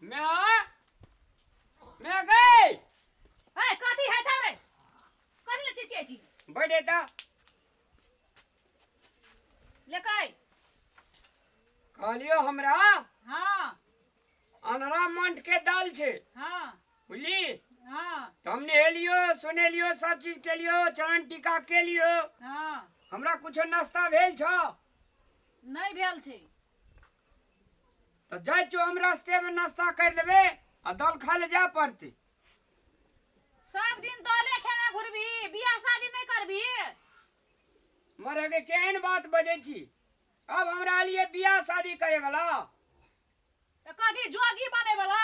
मैं मैं गई ए कथी है सर रे कथी ले चिचियै छी बैठे ता ले कहि कहलियो हमरा। हां अनरा मंट के दाल छे। हां बुझली। हां तो हम नहेलियो सुनेलियो सब चीज के लियो चरण टीका के लियो। हां हमरा कुछो नाश्ता भेल छो? नहीं भेल छे। तो जाय छो हम रास्ते में नाश्ता कर लेबे आ दाल खा ले जा पड़ती। सब दिन दाले खेना घुरबी बियाह शादी नहीं करबी। मरे के केहन बात बजै छी? अब हमरा लिए बियाह शादी करे वाला तो कथी जोगी बने वाला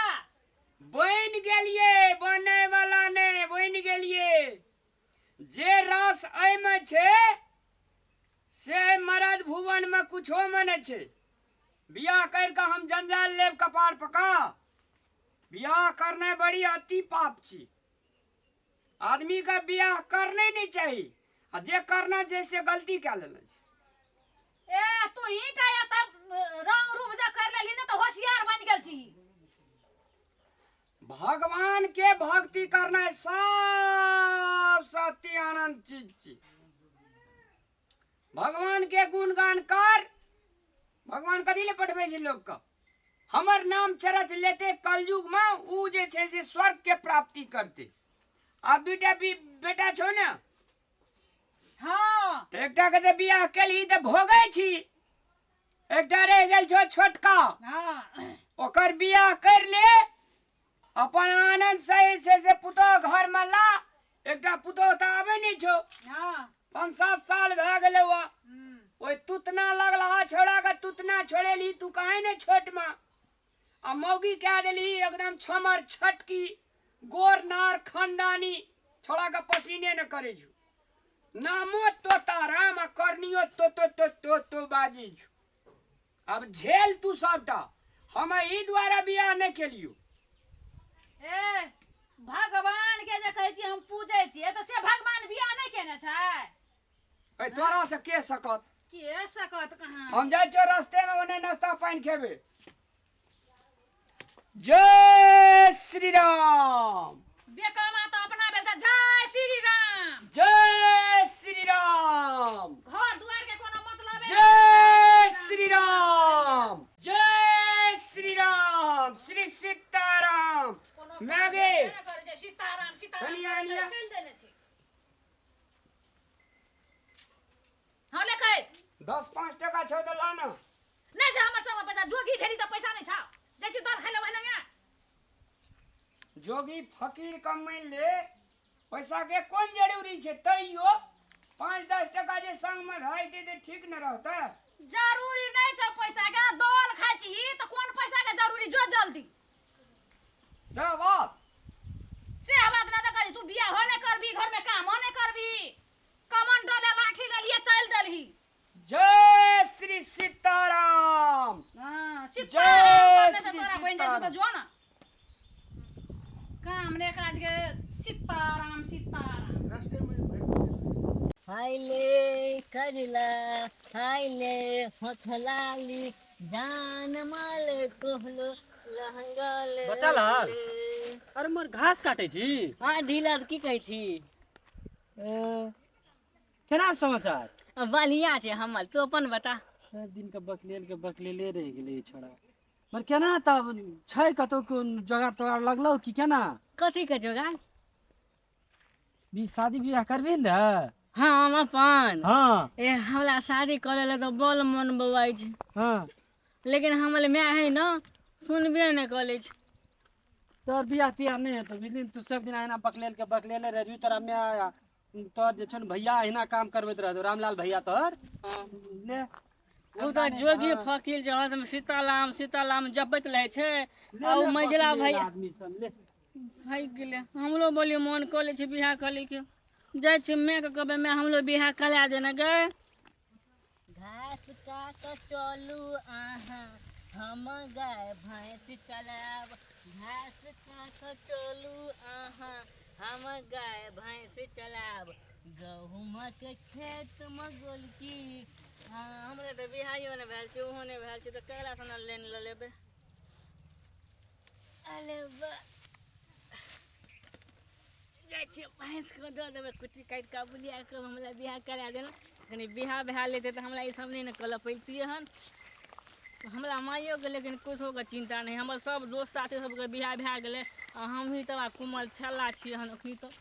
बन गेलिए, बने वाला ने बन गेलिए। जे रस एहिमे छे से मरद भुवन में कुछो में नहीं छे। बियाह कर के हम जंजाल लेब कपार पका। बियाह करने बड़ी अति पाप छी। आदमी का बियाह करने नहीं चाहिए आ जे करना जैसे गलती क्या लेना। ए तू ही का तब रंग रूप जा कर लेली ना तो होशियार बन गेल छी। भगवान के भक्ति करना सब सत्य आनंद चीज छी। भगवान के गुणगान कर। भगवान कथी ले पठबै छै लोग का? हमर नाम चरच लेते कलयुग में ऊ जे छै से स्वर्ग के प्राप्ति करते। आब दुईटा बेटा छौ ने। हाँ तो एकटा के बियाह केलही तऽ भोगै छी, एकटा रहि गेल छौ छोटका। हाँ ओकर बियाह कर ले अपन आनंद सही से पुतोह घर में ला। एकटा पुतोह तऽ आबै नहि छौ। हाँ 5-7 साल भए गेलै वह। ओहि तुतना लगला छोड़ा के तुतना छोड़ेली तू काहे ने छोट में आ मौगी कह देली एकदम छमर छटकी गोर नार खानदानी छोड़ा के पसीने न करे छु। नामो तोताराम आ करनियो तो तो तो तो तो बाजी छु। अब झेल तू सबटा। हम ई द्वारा बियाह नहीं केलियो। ए भगवान के जे कहै छी हम पूजै छियै तऽ से भगवान बियाह नहीं केने छै। ए तोरा से के सकत? के सकत कहाँ? हम जाइ छियो रास्ते में ओने नाश्ता पानि खेबे। जय श्री राम। बेकामा तो अपना बेटा जय श्री राम। जय श्री राम। घर दुआर के कोनो मतलब है? जय श्री राम। जय श्री राम। श्री सीताराम। मैगे सीताराम सीताराम चल देने छी। हां ले कह 10-5 टका छौ त ला ना। नहीं छै हमर संग पैसा। जोगी भेली त पैसा नहीं छौ। जाइ छी दाल खाइ ले ओहिना। जोगी फकीर कमाइ ले पैसा के कोन जरूरी छै? तैयो 5-10 टका जे संग में भए जेतै त ठीक न रहतै। जरूरी नहीं छै पैसा के। दाल खाइ छी त कोन पैसा के जरूरी? जो जल्दी से बात से बात ना त कही। तू बियाह हो नहीं करबी, घर में काम हो नहीं करबी, कमन डोले लाठी लेलिए चल देलही। जय श्री सीताराम। हां सीताराम करने से तोरा बन जाइ छौ त जो ना काम ने काज के। सीताराम सीताराम। रास्ते में हाय करला हाय ले होथलाली जान माल कोहलो लहंगा ले बच्चा लाल। अरे मोर घास काटे छी। हां ढीला की कहै छी? केना समाचार? बढ़िया छै हमर, तू अपन बता। सब दिन के बकलेल के बकलेले रहि गेलै छोड़ा। मर केना तब छै कतौ कोन जोगाड़ तोगाड़ लगलौ की केना? कथी के जोगाड़? बी शादी बियाह करबी ने? हाँ हम अपन। हाँ ए हमरा शादी करे ले तो बड़ मन बौआइ छै। हाँ लेकिन हमर my है न सुनबे न करै छै। तोर बियाह तियाह नहीं हेतौ बुझली? तू सब दिन एना बकलेल के बकलेले रह जबी। तोरा my तोर जे छौ ने भैया एहिना काम करबैत रहतौ, रामलाल भैया तोहर। हाँ ले ओ तऽ जोगी फकीर जे हरदम सीताराम सीताराम जपैत रहै छै। आ ओ मझिला भैया आदमी सब ले भागि गेलै। हमरो बोलियो मन कऽ लै छै बियाह कऽ लै के। जाइ छी my के कहबै my हमरो बियाह करा देने गे। घास काट चलू अहाँ हम गाय भैंस चलायब। घास काट चलू अहाँ हम गाय भैंस चलायब। गहूँमक खेतमे गोलकी। हाँ हमरा तऽ बियाहो नहि भेल छै, ओहो नहि भेल छै, तऽ ककरा सँ लेन लऽ लेबै? लेबै। जाइ छियै भैंसके दऽ देबै कुट्टी काटि कऽ, बुलिया कऽ हमरा बियाह करा देना। कनि बियाह भए लेतै तऽ हमरा ई सब नहि ने करऽ पैतियै हन। हमरा माइयोके लेकिन किछोके चिन्ता नहि, हमर सब दोस्त साथी सबके बियाह भए गेलै आ हमही तऽ कुमल छल्ला छियै हन अखनी तऽ।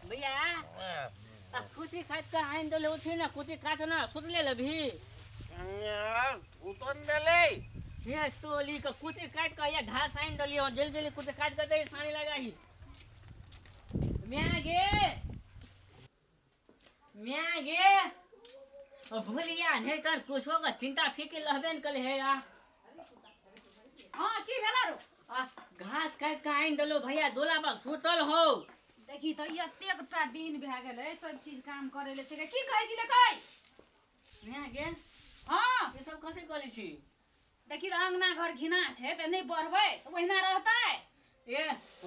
भैया आ कुटी काटि कऽ आनि देले उठी ना, कुटी काट ना, सुतले लेबही? उतन देले हे टोली के कुटी काटि कऽ या घास आनि देलियै, जल्दी जल्दी कुटी काटि कऽ दे, सानी लगाही। म्या गे म्या गे भूलिया नहीं तर कुछो के चिंता फिक्र रहबे न कले हे। आ हां की भेला रो? आ घास काटि कऽ आनि देलो भैया, दोला पर सुतल हो। देखी तऽ एतेक टा दिन भए गेलै सब चीज काम करै ले छै। की कहै छी ले कहै म्या गे? हां ई सब कथी करै छी? देखी अंगना घर घिना छै तऽ नहि बढ़बै तऽ ओहिना रहतै। ए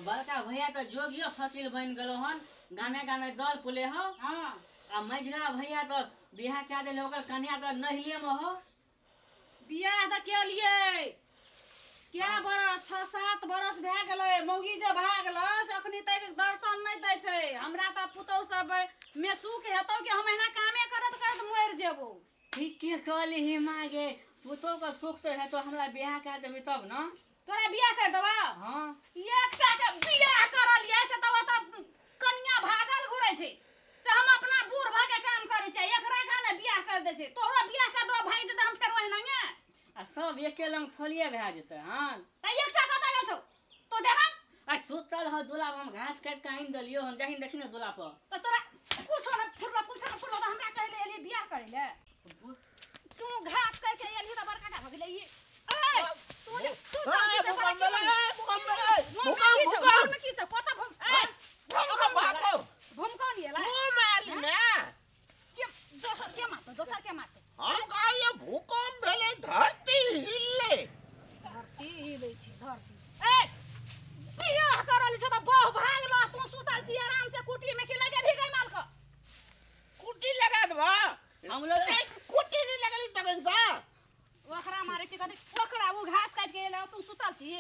बड़का भैया तऽ जोगियो फकीर बनि गेलो हन, गामे गामे दल पुले हो। हां आ मझिला भैया तऽ बियाह कए देले, ओकर कन्या तऽ नहिये मे हो। बियाह तऽ केलियै क्या बरस, 6-7 बरस भए गेलै। मौगी जे भए गेलै से अखनी तक दर्शन नहि दै छै। हमरा तऽ पुतहु सब मे सुख हेतौ कि हम एहिना कामे करत करत मरि जेबो। ठीके कहली माँ गे, पुतहु के सुख तऽ हेतौ, हमरा बियाह कए देबही तब न। तोरा बियाह कर देबौ? हां एकटा के बियाह करलियै से तब ओतऽ कनिया भागल घुरै छै, से हम अपना बूढ़ भऽ के काम करै छियै, एकरा का ने बियाह कर दै छै। तोरो बियाह कर दो भागि जेतै, हम फेर ओहिना आ सब एके लंग थोड़िए भए जेतै। हां तऽ एकटा कतऽ गेल छौ तो देना? आ सुतल हो दुला पर, हम घास काटि कऽ आनि देलियौ हन, जाहिन देखी ने दुला पर। तऽ तोरा कुछो न फुरलो, कुछो न फुरलो तऽ हमरा कहै ले एलियै बियाह करै ले। तू घास काटि के एलियै तऽ बड़का टा भऽ गेलै ई। ए तू जे तू भूकंप भेलै, भूकंप भेलै, भूकंप भूकंप की छौ कतऽ भूकंप? ए भूकंप भूकंप एलै तू मारली ने के? दोसर के मारतौ, दोसर के मारतौ? हम कहलियै भूकंप भेलै, धरती हिललै। धरती हिलै छै धरती। ए बियाह करल छौ तऽ बहु भागल, तू सुतल छी आराम से कुटी में, की लगे भी गई माल के कुटी लगा देबा? हम लोग कुटी नहीं लगली तखन से। ओकरा मारै छी कथी? ओकरा ओ घास काटि के एलै, तू सुतल छी?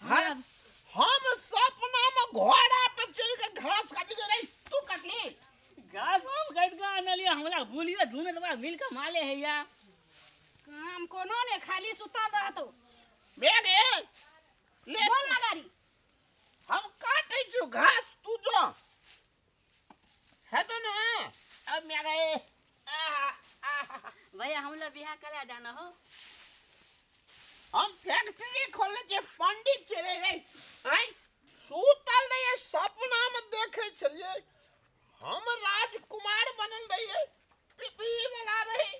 हां हम सपना में घोड़ा पर चढ़ के घास काटि के रही, तू काटली घास? हम काटि कऽ आनलियै, हमरा भूलियो दुनू तऽ मिल कऽ माले है या। काम कोनो ने, खाली सुतल रहतौ। मेरे ले बोल ना गाड़ी। हम काटै छियौ घास, तू जो हेतौ ने। अब मेरे भैया हम लोग बियाह करा जाना हो। हम फैक्ट्री खोलने के पंडित चले रहे, आय सुतल रहिए सपना में देखे छलिए हम राजकुमार बनल रहिए, पिपही वाला रही।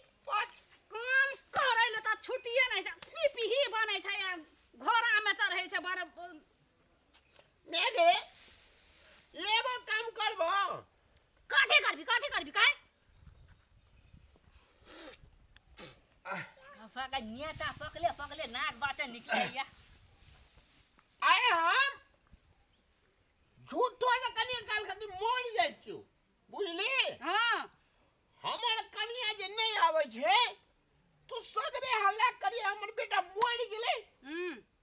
काम करै ले तऽ छुट्टिए नहि छै, पिपही बनै छै आ घोड़ा में चढ़ै छै बड़। मेरे एगो काम करबो। कथी करबी, कथी करबी काय? का नेता पकले पकले नाक बाटे निकले या। आए हम झूठो से कनिया काल खातिर मरि जाइ छियौ, बुझली? हां हमर कनिया जे नहि आबै छै तू सगरे हल्ला करी हमर बेटा मरि गेलै।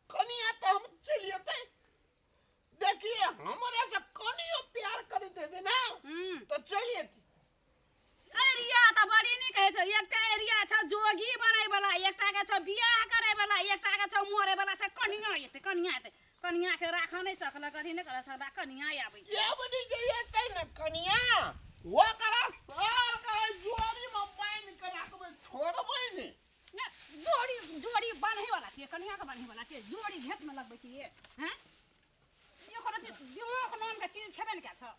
कनिया तऽ हम चलि जेतै। देखिए हमरा से कनियो प्यार करैत हेतै ने तऽ चलि जेतै। एरिया तऽ बड़ी नीक होइ छौ, एकटा एरिया छौ जोगी बनै वाला, एकटा के छौ बियाह करै वाला, एकटा के छौ मरे वाला। से कनिया एतै, कनिया एतै, कनिया के राखऽ नहि सकलक, अथी नहि करऽ सकलक, कनिया आबै छै। जे बड़ी जे एतै ने कनिया, ओकरा सर के जोड़ी में बान्हि के राखबै, छोड़बै नहि। ने जोड़ी जोड़ी बान्है वाला छियै, कनिया के बान्है वाला छियै, जोड़ी घेत में लगबै छियै। हैं एकर दिमाग नाम के चीज छेबे ने कए छौ।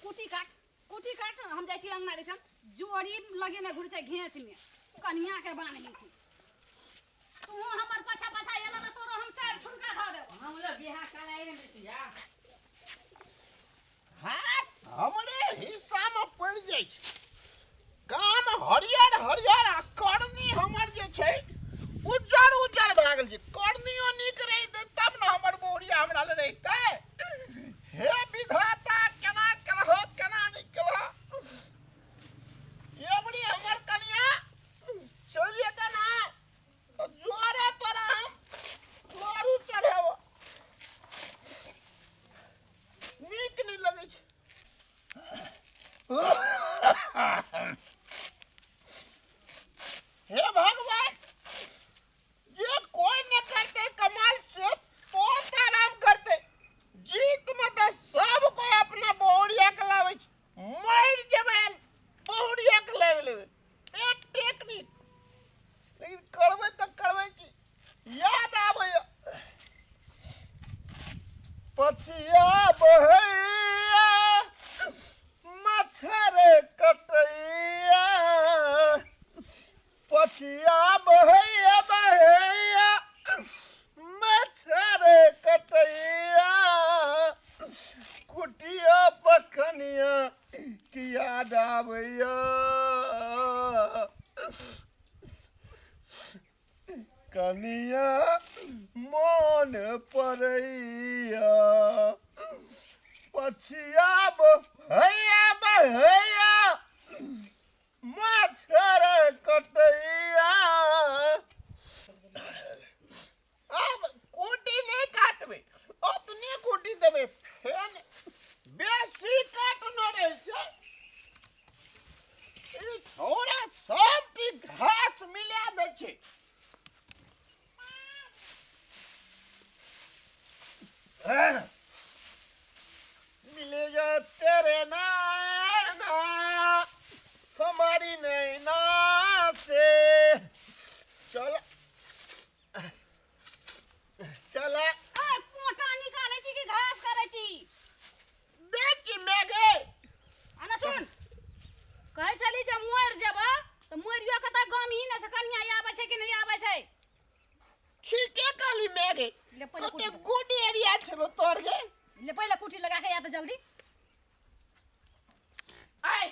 कुटी काट, कुटी काट, हम जाइ छी अंगना दिसन, जोड़ी लगेने घुरै छै घेंच में, कनिया के बान्है छै। तू हमर पाछा पाछा एला तऽ तोरो हम 4 ठुनका धऽ देबौ। हम लोग बियाह कराए ने बेटिया। हां हमरे हिस्सा में पड़ि जाइ छै काम हरियर हरियर आ करनी हमर जे छै उज्जर उज्जर भए गेल छै। करनियो नीक रहितै तब ने हमर बोरिया हमरा लग रहितै। हे विधाता। पछिया बहैया मच्छर कटैया पछिया बहैया बहैया मच्छर कटैया कुटिया पखनिया की याद आबैया कनिया मोन परैया पछिया बहैया बहैया मच्छर कटैया। अब कुटी नहीं काटबे ओतने कुटी देबे फेन बेसी काटनो रहे छै। ई छौड़ा सब घास मिला दै छै। मिलेगा तेरे नाना हमारी नैना से। चल चला पोटा निकालै छी कि घास करै छी? देख छी मेघे आना सुन कहै छली जे मरि जेबऽ तऽ मरियो के तऽ गाम ही ने से कनिया आबै छै कि नहि आबै छै? ठीके कहली मेघे कते गुड एरिया छलो तोर गे। ले पहिले कुटी लगा के आ तऽ जल्दी। आय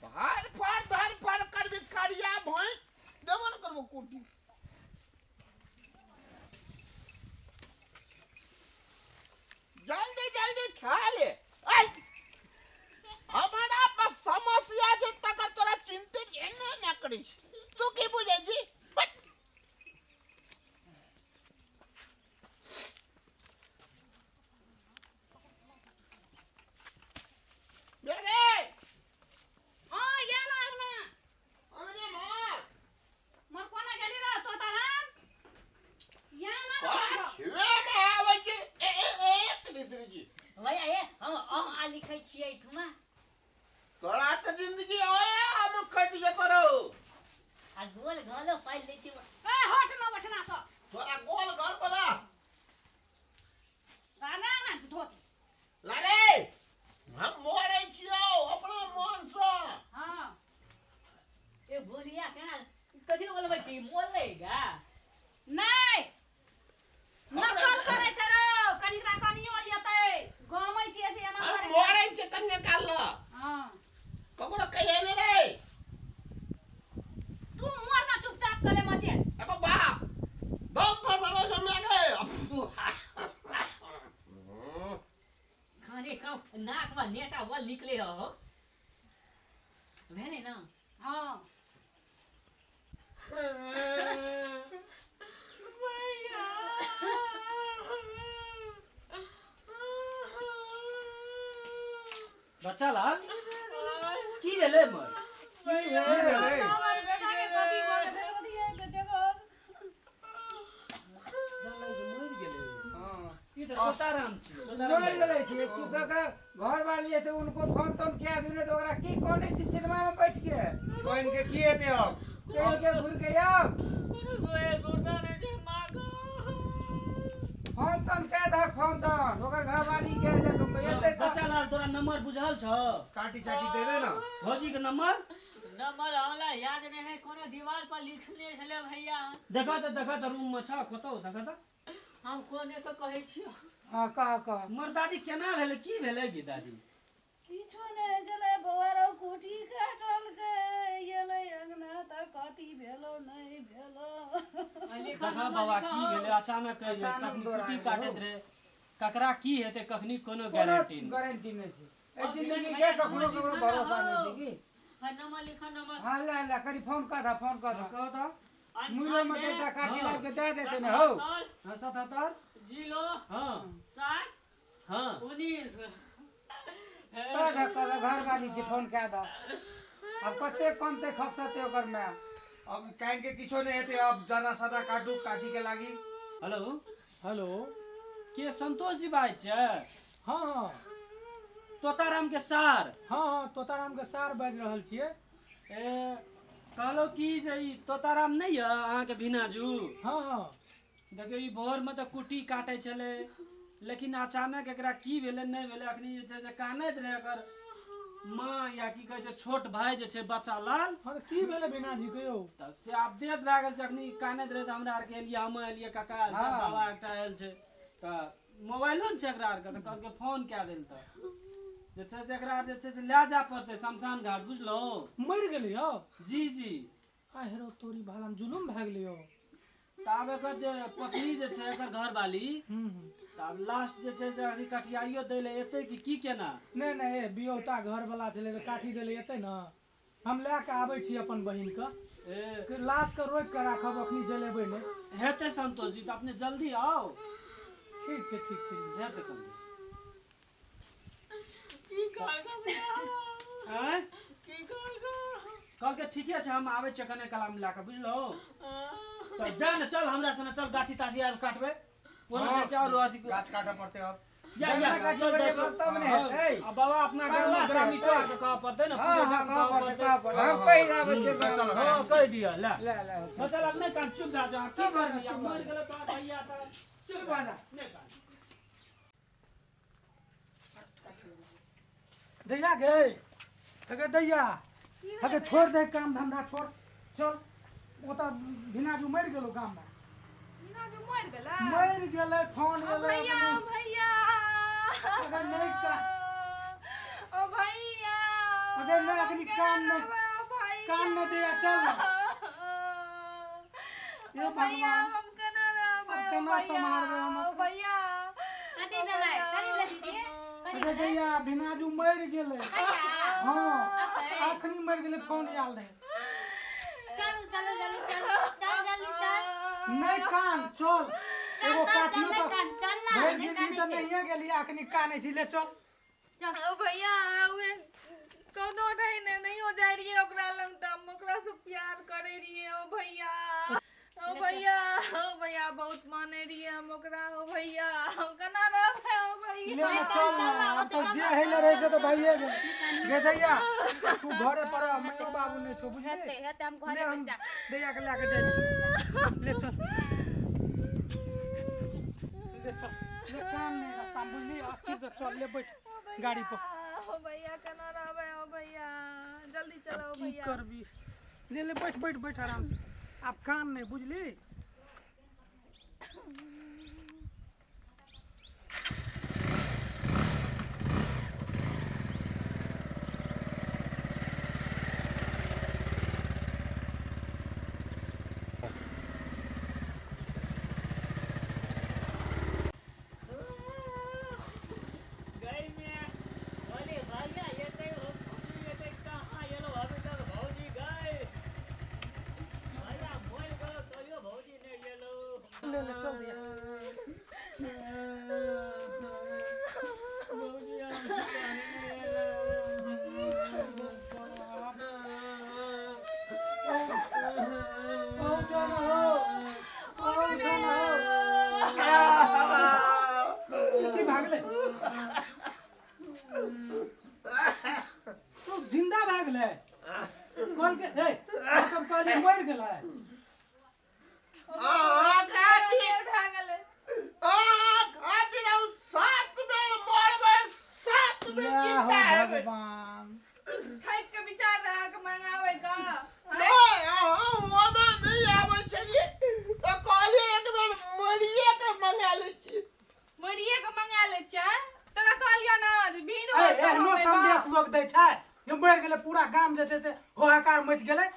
धर फर धर फर करबी करिया भई देबो न करबो कुटी। जल्दी जल्दी खा ले। आय हमारा पास समस्या छै तकर तोरा चिंतित एना ना करी तू की बुझै छी? तोरा तऽ जिंदगी आए हम कट जेतो रहो आ गोल घलो पाइल लै छी। ए हट न बचना सब तोरा गोल घर पर आ गाना ना धोती लारे हम मोरै छियौ अपना मन से। हां ए बोलिया केना कथि बोलबै छी मोल गा? नै नकल करै छै रौ कनिकरा कनियो एतै गमै छियै से एना हम मोरै छै कनिया काल ल। हां ककरो कहिए नै रे तू मोर ना चुपचाप करे मचे। एगो बाप दम पर भरे जो मेगे खाने का नाक में नेटा बल निकले हो भेले ना? हां भैया बच्चा लाल की भेलै मर? हमर बेटा के कथी बोल दिए के देखो मरि गेलै। हां ई तऽ तोताराम छी मरि गेलै छी। तू ककरा घर वाली हेतै उनको फोन तोन किया दिने तऽ ओकरा की कहने छी सिनेमा में बैठ के कोइन के की हेतै अब कोइन के घुर के आब कोनो सोए गुर्दा नै छै मां को फोन तोन कह दहक फोन तोन ओकर घर वाली के देख एतै। बच्चा लाल तोरा नंबर बुझल छौ? काटी चाटी देबे ना भौजी के नंबर? नंबर हमरा याद नहीं है कोनो दीवार पर लिखले छले भैया। देखा तऽ देखा तऽ रूम में छ कतौ देखा तऽ। हम कोने तो कहै छियौ। हां कह कह मोर दादी केना भेलै की भेलै गे दादी? किछो नहि छलै बौआ रौ कुटी काटल के एलै अंगना तऽ कथी भेलो नहि भेलो। देखा बाबा की भेलै अचानक कुटी काटैत रहे ककरा की हेतै कखनी कोनो गारंटी नहीं। गारंटी नहीं छै ए जिंदगी के कखनो ककरो भरोसा नहीं छै की। हां नंबर लिखा नंबर। हां ले ले करी फोन कर दा फोन कर दा कहो त मुइलो मत एकटा काटी लाग के दे देते ने हो। हां 77 0 हां 7 हां 19 कर दा कर दा घर वाली छी फोन कर दा। अब कते कम ते खकसते ओकर में अब काइन के किछो नहीं हेतै अब जाना सादा काटू काटी के लागी। हेलो हेलो के संतोष जी बाजै छै? हाँ हाँ तोताराम के सार। हाँ हाँ तोताराम के सार बाजि रहल छियै। ए कहलो कि जे ई तोताराम नहीं है अहाँके भिनाजू? हाँ हाँ देखियौ ई भोरमे तऽ कुटी काटै छलै लेकिन अचानक एकरा की भेलै नहि भेलै अखनी जे छै से कानैत रहै एकर माँ या की कहै छै छोट भाय जे छै बच्चा लाल। हँ तऽ की भेलै बिना जी के यौ? तऽ से आब देत भए गेल छै। अखनी कानैत रहै तऽ हमरा आरके एलियै, हम एलियै, काका आयल छै, बाबा एकटा आयल छै, तऽ मोबाइलो ने छै एकरा आरके, तऽ कहलकै फोन कए देल। तऽ जे छै से एकरा जे छै से लए जाय पड़तै शमशान घाट, बुझलहो? मरि गेलै यौ? जी जी। आ हेरो तोरी भाला जुलुम भए गेलै यौ। तऽ आब एकर जे पत्नी जे छै एकर घरवाली, तऽ आब लास्ट जे छै से अभी कटियाइयो दै लए एतै कि की केना? नहि नहि, ए बियौता घरवला छलै तऽ काठी दै लए एतै ने। हम लए कऽ आबै छी अपन बहिनके, ए लाशके रोकि कऽ राखब, अखनी जलेबै नहि। हेतै संतोष जी, तऽ अपने जल्दी आउ। ठीक छै ठीक छै। हेतै संतोष। की कहलकै भैया? आँय? की कहलकै? कहलकै ठीके छै, हम आबै छियै कने कलाम लए कऽ, बुझलहो? तऽ जा ने, चल हमरा सने चल, गाछी ताछी आर काटबै। ओना जाइ छै आओर अथी गाछ काटऽ पड़तै अब। या या चल जाइ छै। तब ने हेतै। आ बाबा अपना गाम कहला से ग्रामीणो हेतै। आरके कहऽ पड़तै ने, हँ पूरे हँ गाम कहऽ कहऽ पड़तै, पड़तै। कहऽ पड़तै। हम कहि आबै छियै। चल हँ कहि दिअ, ले ले ले। बचल आब नहि कान, चुप भए जाउ। आब की चुप भए करबी, जा, आब चुप भए मरि जा। गेलै तोहर भैया तऽ चुप भए जा, नहि कान। दैया गे, अगे दैया, की अगे भेलै? छोड़ दे काम धंधा, छोड़, चल। ओतऽ भिनाजू मरि गेलो गाममे। मीना जो मरि गेलै? मरि गेलै, फोन ओ एलै। भैया, ओ भैया, अगर नहि ओ भैया, अगर नहि अखनी हम केना कान नहि रहबै, ओ भैया, कान नहि दैया, चल ने। ओ भैया, हम केना रहबै? आब ओ केना भैया, सम्हारबै हम ओ ओकरा? भैया, कथी ओ भेलै? भैया। कथी भेलै दीदी? कथी अगे भेलै? दैया, भिनाजू मरि गेलै। भैया हँ अखन? अखनी मरि गेलै, फोन आयल रहै। चलू चलू जल्दी चल, चल जल्दी चल। नहि कान, चल। चल एगो चल चल, काठियो नहि तऽ कान, चल ना, भरि नहि जिंदगी कानै तऽ छै। नहिये गेलियै, अखनी कानै छी, ले चल। चल। ओ भैया, उहे कोनो रहे ने, नहियो जाइ रहियै ओकरा लग तऽ हम ओकरा से प्यार करै रहियै। ओ भैया, ओ भैया, ओ भैया, बहुत मानै रहियै हम ओकरा। ओ भैया, हम केना रहबै? ओ ले भैया। ने चल चल ने, ना, आब ओते तऽ कम जे हेले रहै से तऽ भइए गेलै। गे दैया, तू घरे पर रह, माइयो बाबू नहि छौ, बुझली? हेतै हेतै, हम ले घरे पर हम जा। दैया के लए कऽ जाइ छी। ले चल, ले चल, ले कान नहि रास्ता मे, बुझली? अस्थिर से चल, ले बैठ ओ गाड़ी पर। भैया, ओ भैया, केना रहबै? ओ भैया, जल्दी चलो। ओ की भैया, करबी, ले ले, बैठ बैठ बैठ आराम से, आब कान नहि, बुझली? गई में बोले भैया एतै हो, एतै कहाँ एलो अभी तक भौजी गए? भैया मरि गेलो तैयो भौजी नहि एलो। ले ले चल दैया। भौजी अभी कहाँ एलो? ओ उठो न हो, ओ उठो न हो। ई की भागलै? तू जिंदा भए गेलै? कहलकै हे, हम सब कहलियै मरि गेलै। आ खातिर भए गेलै। आ खातिर हम 7 बेर मरबै, 7 बेर ले हो जिंदा हेबै। भगवान। ठकि के विचार रहा के मंगाबै का? नहि, हम ओना नहि आबै छलियै तऽ कहलियै एक बेर मरिए के मंगा लै छी। मरिए के मंगा लै छै? तोरा कहलियौ ना जे भीड़ ए होत तऽ एहनो हम अयबा। संदेश लोक दै छै जे मरि गेलै, पूरा गाम जे छै से होहाकार मचि गेलै।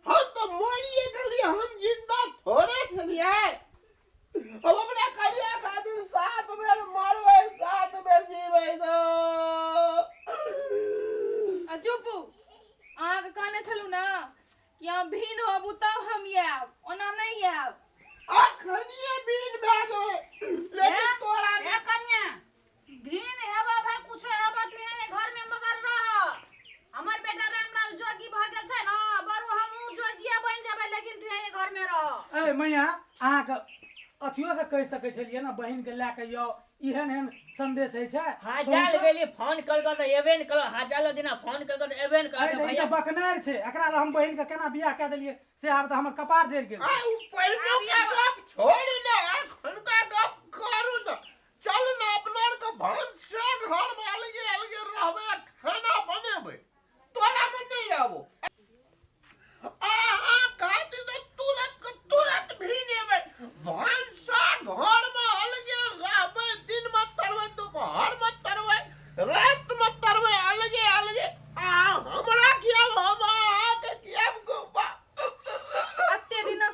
हम तऽ मरिए गेलियै, हम जिंदा थोड़े छलियै। हम अपना करिया खातिर 7 बेर मरबै, 7 बेर जीबै गो। आ चुपू, अहाँके कहने छलहुँ ने कि अहाँ भीन होबू तब हम आयब, ओना नहि आयब। अखनिये बीन भए जेबै, लेकिन तोरा ए कन्या, भीन हेबा भाई कुछो हेबा, तू एने घर में मगर रह। हमर बेटा रामलाल जोगी भऽ गेल छै ना, बरू हमहूँ जोगिया बनि जेबै, लेकिन तू एने घर में रह। ए मैया, अहाँके अथियो से कहि सकै छलियै ने, बहिन के लए कऽ यौ, एहन एहन संदेश होइ छै। हजार बेली फोन कलको तऽ एबे ने कलो, हजारो दिना फोन कलको तऽ एबे ने अरे कलो। तऽ ई भैया तऽ बकनार छै, एकरा लए हम बहिन के केना बियाह कए देलियै से आब तऽ हमर कपार जरि गेल। आ उ पहिलुका गप छोड़ ने, अखनका गप करू ने, चल ने अपना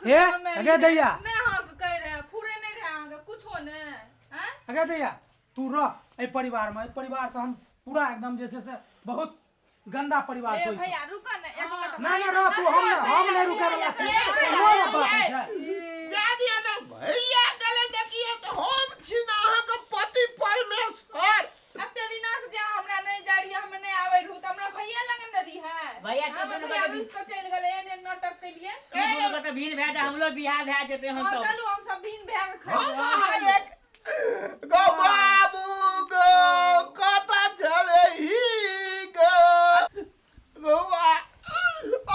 हे अगे दैया नै अहाँ के कहि रहे फुरे नै रहे अहाँ के कुछो नै। हैं अगे दैया तू रह एहि परिवार में, एहि परिवार से हम पूरा एकदम जे छै से बहुत गंदा परिवार ए छै। भैया रुक ना एक मिनट। ना ना रह तू, हम नहीं रुके वाला छी। कोनो बात नहीं छै। जा दिया ना भैया गले देखिए तो हम छी ना अहाँ के पति परमेश्वर। अब ते दिना से जे हमरा नहीं जा रही, हम नहीं आवे रहू त हमरा भैया लग न रही है। भैया हम के भैया रुस के चल गेले एने नाटक के लिए। दोनों के त भीन भए जाए, हमलो बियाह भए जेते हम हां तो। चलू हम सब भीन भए के हम खैबै। एक गो बाबू गो कत चले ही गो गौआ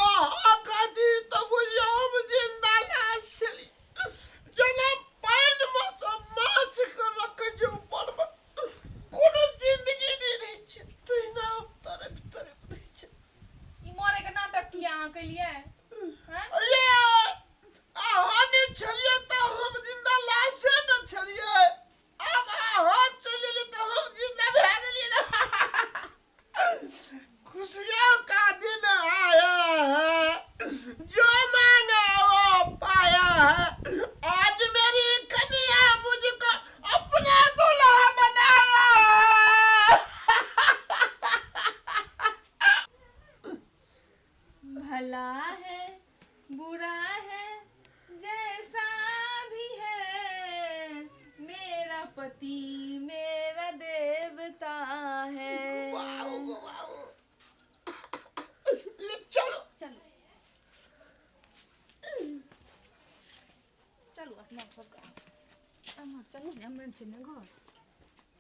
अहाँ खातिर तऽ बुझियौ हम जिंदा लाश छली। जेना पानिमे सँ माछके रखै छै ऊपरमे, कोनो जिंदगी नहि रहै छै, तहिना हम तड़पि तड़पि रहै छै। ई मरे के नाटक किया अहाँ केलिए? हैं ये अहाँ नहि छलियै तऽ हम जिंदा लाशे ने छलियै। आब अहाँ चलि एलियै तऽ हम जिंदा भए गेलियै ने। खुशियों का दिन आया है, जो मांगा वो पाया है। आज मेरी कन्या मुझको अपना दूल्हा बनाया है। भला है बुरा है जैसा भी है, मेरा पति मेरा देवता है। वाओ वाओ, ले चलो चलो चलू अपना सबके चलू ने, हमरा छै ने घर।